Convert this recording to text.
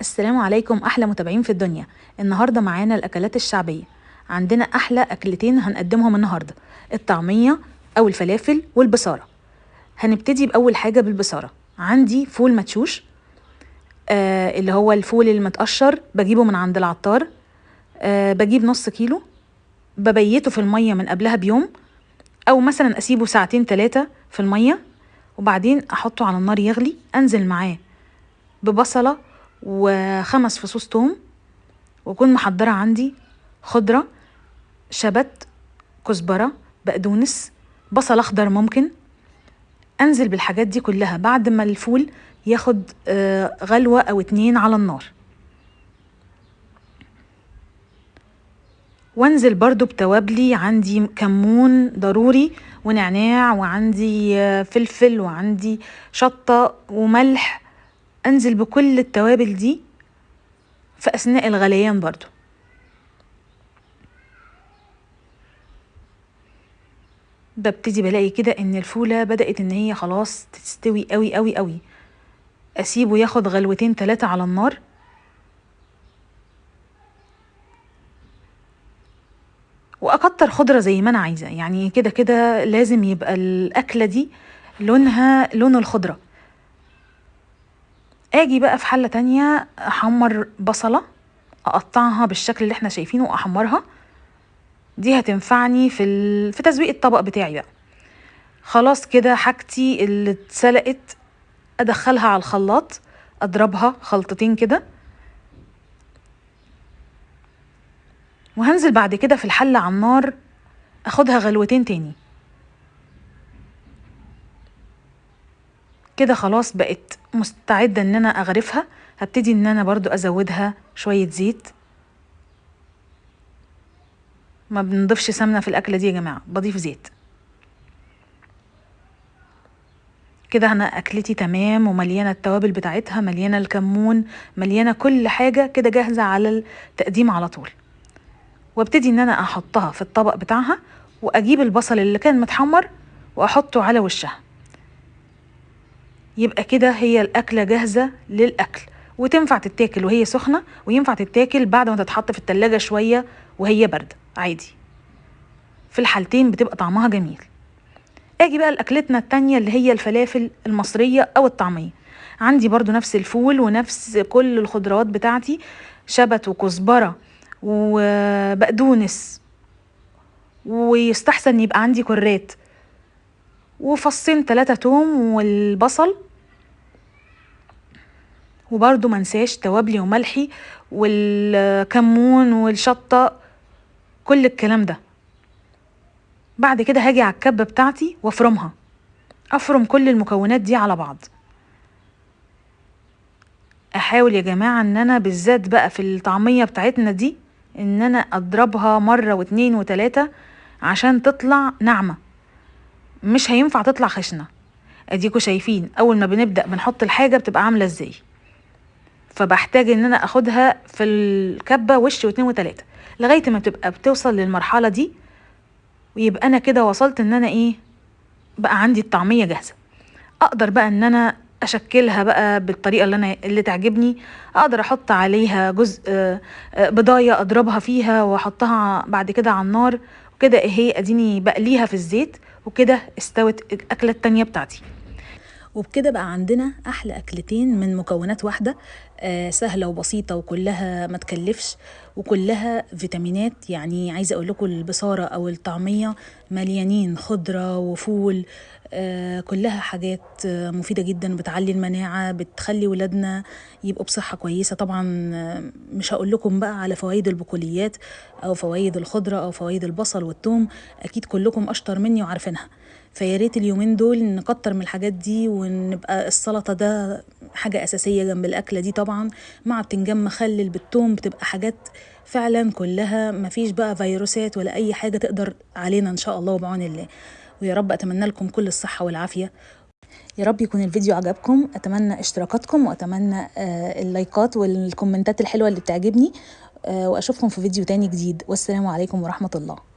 السلام عليكم أحلى متابعين في الدنيا. النهاردة معانا الأكلات الشعبية. عندنا أحلى أكلتين هنقدمهم النهاردة، الطعمية أو الفلافل والبصارة. هنبتدي بأول حاجة بالبصارة. عندي فول مدشوش، اللي هو الفول المتقشر، بجيبه من عند العطار. بجيب نص كيلو، ببيته في المية من قبلها بيوم، أو مثلا أسيبه ساعتين 3 في المية، وبعدين أحطه على النار يغلي. أنزل معاه ببصلة و5 فصوص توم، واكون محضرة عندي خضرة، شبت، كزبرة، بقدونس، بصل اخضر ممكن. انزل بالحاجات دي كلها بعد ما الفول ياخد غلوة او 2 على النار. وانزل برضو بتوابلي، عندي كمون ضروري ونعناع، وعندي فلفل، وعندي شطة وملح. انزل بكل التوابل دي في اثناء الغليان برضو. ببتدي بلاقي كده ان الفولة بدأت ان هي خلاص تستوي قوي قوي قوي. اسيبه ياخد غلوتين 3 على النار. واكتر خضرة زي ما انا عايزة، يعني كده كده لازم يبقى الاكلة دي لونها لون الخضرة. اجي بقى في حلة تانية احمر بصلة، اقطعها بالشكل اللي احنا شايفينه واحمرها. دي هتنفعني في تزويق الطبق بتاعي بقى. خلاص كده حاجتي اللي اتسلقت ادخلها على الخلاط، اضربها خلطتين كده، وهنزل بعد كده في الحلة على النار اخدها غلوتين تاني. كده خلاص بقت مستعدة ان انا اغرفها. هبتدي ان انا برضو ازودها شوية زيت. ما بنضيفش سمنة في الاكلة دي يا جماعة، بضيف زيت. كده انا اكلتي تمام ومليانة التوابل بتاعتها، مليانة الكمون، مليانة كل حاجة، كده جاهزة على التقديم على طول. وابتدي ان انا احطها في الطبق بتاعها، واجيب البصل اللي كان متحمر واحطه على وشها. يبقى كده هي الأكلة جاهزة للأكل، وتنفع تتاكل وهي سخنة، وينفع تتاكل بعد ما تتحط في التلاجة شوية وهي باردة عادي. في الحالتين بتبقى طعمها جميل. اجي بقى لأكلتنا التانية اللي هي الفلافل المصرية أو الطعمية. عندي برضو نفس الفول ونفس كل الخضروات بتاعتي، شبت وكزبرة وبقدونس، ويستحسن يبقى عندي كرات، وفصين 3 توم والبصل، وبرضو منساش توابلي وملحي والكمون والشطة، كل الكلام ده. بعد كده هاجي على الكبة بتاعتي وافرمها، افرم كل المكونات دي على بعض. احاول يا جماعة ان انا بالذات بقى في الطعمية بتاعتنا دي ان انا اضربها مرة و2 و3 عشان تطلع ناعمة، مش هينفع تطلع خشنة. اديكوا شايفين اول ما بنبدأ بنحط الحاجة بتبقى عاملة ازاي. فبحتاج ان انا اخدها في الكبة وش و2 و3 لغاية ما بتبقى بتوصل للمرحلة دي، ويبقى انا كده وصلت ان انا ايه بقى عندي الطعمية جاهزة. اقدر بقى ان انا اشكلها بقى بالطريقة اللي تعجبني. اقدر احط عليها جزء بضاية اضربها فيها واحطها بعد كده على النار وكده، اهي اديني بقليها في الزيت، وكده استوت الاكلة التانية بتاعتي. وبكده بقى عندنا احلى اكلتين من مكونات واحدة، سهلة وبسيطة وكلها ما تكلفش وكلها فيتامينات. يعني عايزه اقول لكم البصاره او الطعمية مليانين خضرة وفول، كلها حاجات مفيدة جدا، بتعلي المناعة، بتخلي ولادنا يبقوا بصحة كويسة. طبعا مش هقول لكم بقى على فوائد البقوليات او فوائد الخضرة او فوائد البصل والثوم، اكيد كلكم اشطر مني وعارفينها. فيا ريت اليومين دول نكتر من الحاجات دي، ونبقى السلطة ده حاجة اساسية جنب الاكلة دي طبعا، مع بتنجان مخلل بالثوم، بتبقى حاجات فعلا كلها مفيش بقى فيروسات ولا اي حاجة تقدر علينا ان شاء الله وبعون الله. ويا رب اتمنى لكم كل الصحة والعافية. يا رب يكون الفيديو عجبكم، اتمنى اشتراكاتكم، واتمنى اللايكات والكومنتات الحلوة اللي بتعجبني، واشوفكم في فيديو تاني جديد. والسلام عليكم ورحمة الله.